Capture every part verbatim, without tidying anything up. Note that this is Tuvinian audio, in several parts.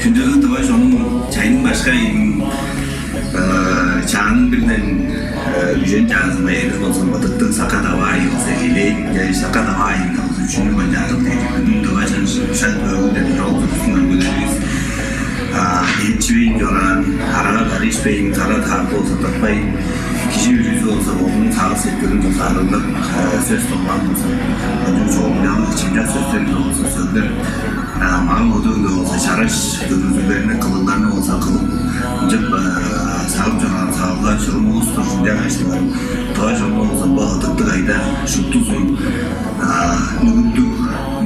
Хүндүлүг тыва чонум, чайның башкы айының, э, чааның бирден, э, үжен чаазында эвес болза, ыдыктыг Сака-Даваа айы болза келээн, же Сака-Даваа айының болза үжен мынча ажыл дээр. Бүгүн тыва чон шак бөгүн деп чоруур улустуң өңгүлеривис, а, эът чивейн чораан, арага-дары ишпейн, кара-таакпы болза тыртпайн, кижи бүрүзү болза бодунуң сагыш-сеткилин болза арыглап, э, сөс долган болза, ындыг чоолуг чымчак сөстер болза сөглеп, а, мага-бодунга болза чараш көргүзүглерни, кылыгларны болза кылып, ынчап, а, сагып чораан сагыглар чурумувус-тур. Ынчангаш тыва чонну болза бо ыдыктыг айда шуптузун, а, нүгүттүг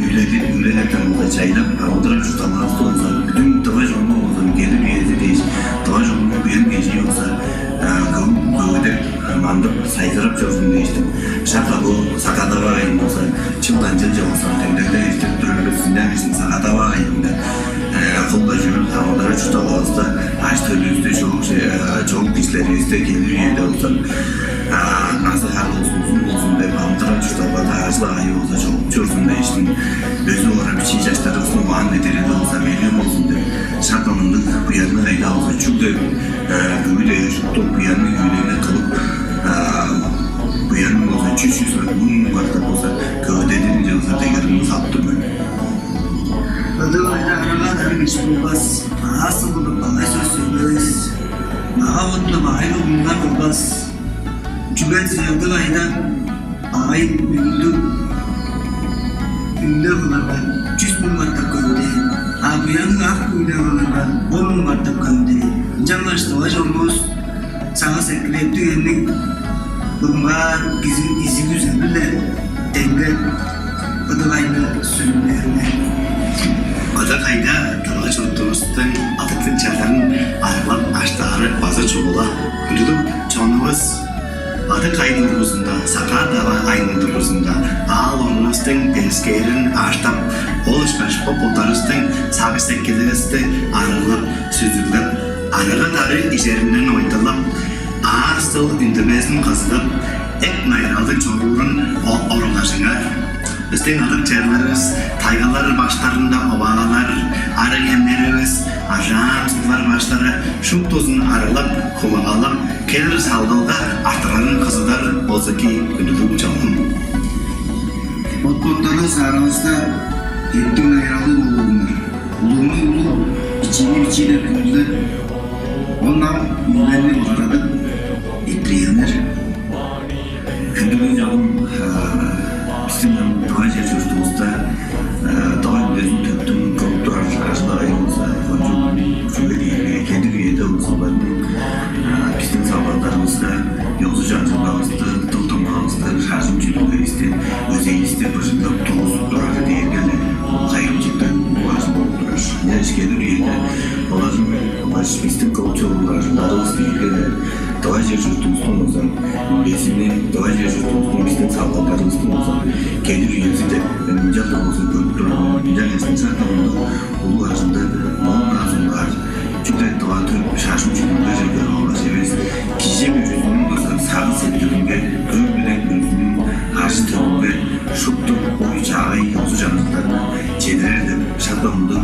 үүлелер, үүлелерден болза чайлап, а, удурар чуртталгавысты болза, бүдүн тыва чонну болза келир үези дээш, тыва чоннуң буян-кежии болза, а, көвү-, көвүдеп, мандып, сайзырап чорзун дээштиң. Шак-ла бо Сака-Даваа айын болза, чылдан чылче болза демдеглеп эрттирип турар бис. Ынчангаш Сака-Даваа айында, э, акылга чүүл амыдырал-чуртталгавыста, ажы-төлүвүсте, чоок, э, чоок кижилеривисте келир үеде болза, а, назы-хар болзун, узун болзун деп амыдырал-чуртталгада ажыл агайы болза чогуп чорзун дээштиң. Өзүп орар бичии чаштарывыстың угаан-медерели болза мелген болзун деп, шак ындыг буянныг айда болза чүгле, э, бүгү дээш уктуп, буянныг үүлени кылып, а, буянның болза чүс-чүс муң муң катап болза көвүдедирин чыгызар дегеримни салып тур мен. Ыдык айда арага-дары кижи болбас, аас-дыл кылып багай сөс сөглевес, мага-ботту багай кылган болбас. Чүге дизе ыдык айда багай үндү, үндү кылырга чүс муң катап көвүдээн, а буянныг ак үүле кылырга он муң катап көвүдээн. Ынчангаш тыва чонувус сагыш экилеп, дегенниң муңгаар кижи изиг-үзел-биле демдеглеп, ыдык айны сүрүннээр мен. Ыдык айда тыва чуртувустуң ыдыктыг чагырын арыглап аштаары база чугула. Хүндүлүг чонувус, ыдык айның дургузунда, Сака-Даваа айның дургузунда аал орнувустуң девискээрин аштап, ол ышкаш бо боттарывыстың сагыш-сеткиливисти арыглап, сүзүглеп, арага-дары ижеринден ойталап, аас-дыл үндүрбезин кызыдып, эп-найыралдыг чоруурун о-, оругжажыңар. Бистиң ыдык черлеривис, тайгалар баштарында оваалар, арыг эмнеривис, аржаан суглар баштары шуптузун арыглап, хумагалап, келир салгалга артырарын кызыдар болза эки, хүндүлүг чонум. Бот-боттарывыс аравыста эптиг-найыралдыг болуңар. Улугну улуг, бичиини бичии деп хүндүлеп, ол ам үүлелерни божарадып, эрттириңер. Хүндүлүг чонум, а, бистиң ам тыва чер-чуртувуста, а, тыва үндезин төптүң кылып турар ажыл-агыйы болза кончуг улуг. Чүге дээрге келир үеде болза оларның, а, бистиң салгалдарывыска, ёзу-чаңчылгавысты, дыл-домгавысты, шажын-чүдүлгевисти, өзейивисти быжыглап, тургузуп турары дээрге-ле ол кайгамчыктыг улуг ажыл болуп турар. Ынчангаш келир үеде оларның, олар бистиң кылып чоруур ажылдарывыс дээрге-ле тыва чер-чуртувустуң болза үлезини, тыва чер-чуртувустуң, бистиң салгалдарывыстың болза келир үези деп мен ынчалдыр болза көрүп турар мен. Ынчангаш шак мындыг улуг ажылды моон-даа соңгаар чүгле тыва төп шажын-чүдүлгеже көрүп алгаш эвес, кижи бүрүзүнүң болза сагыш-сеткилинге, өр-биле бүрүзүнүң ажы-төлүнге шупту ой-чаагай, ёзу-чаңчылдарны чедирер деп шак мындыг